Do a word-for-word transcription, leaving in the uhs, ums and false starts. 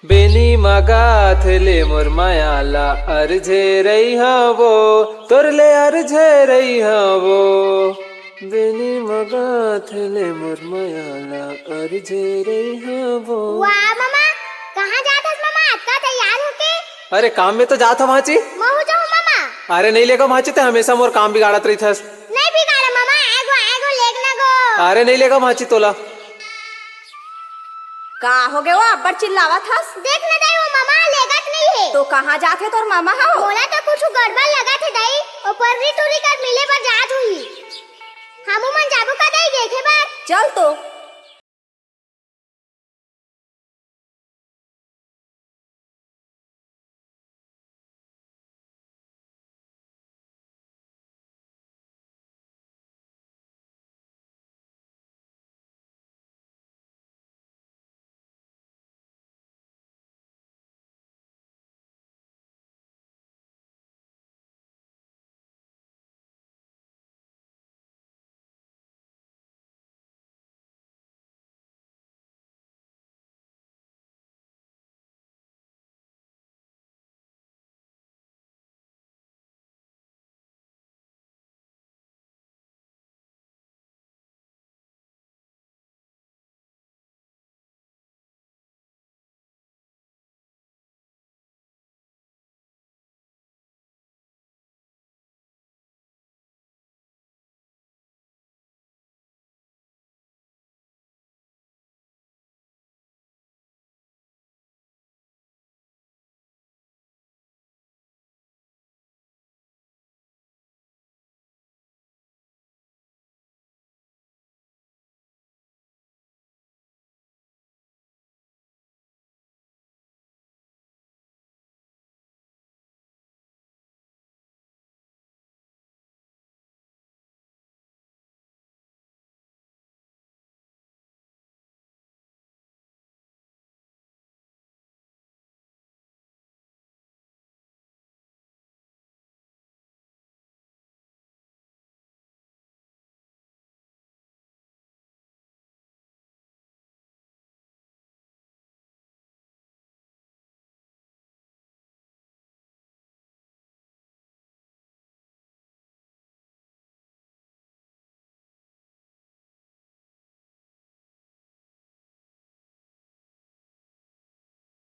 बेनी मगाथे ले मोर माया ला, अरझे रही हवो, तोर ले अरझे रही हवो। बेनी मगाथे ले मोर माया ला, अरझे रही हवो। वाह मामा, कहाँ जात हस मामा, अतका तैयार होके? अरे काम में तो जात हँव भाँची। महू जाहूँ मामा। अरे नहीं लेगा भाँची, ते हमेशा मोर काम बिगाड़त रहिथस। नहीं बिगाड़ा मामा, एगो, एगो लेग ना गो। अरे नहीं लेगा भाँची तोला। का हो गए वो, अब्बड़ चिल्लावत हस? देख न दाई, वो मामा लेगत नहीं है। तो कहाँ जात हे तोर मामा हो? मोला तो कुछ गड़बड़ लगत है दाई, वो पर्री टुरी कर मिले बर जात हुई। हमू मन जाबो का दाई देखे बर? चल तो।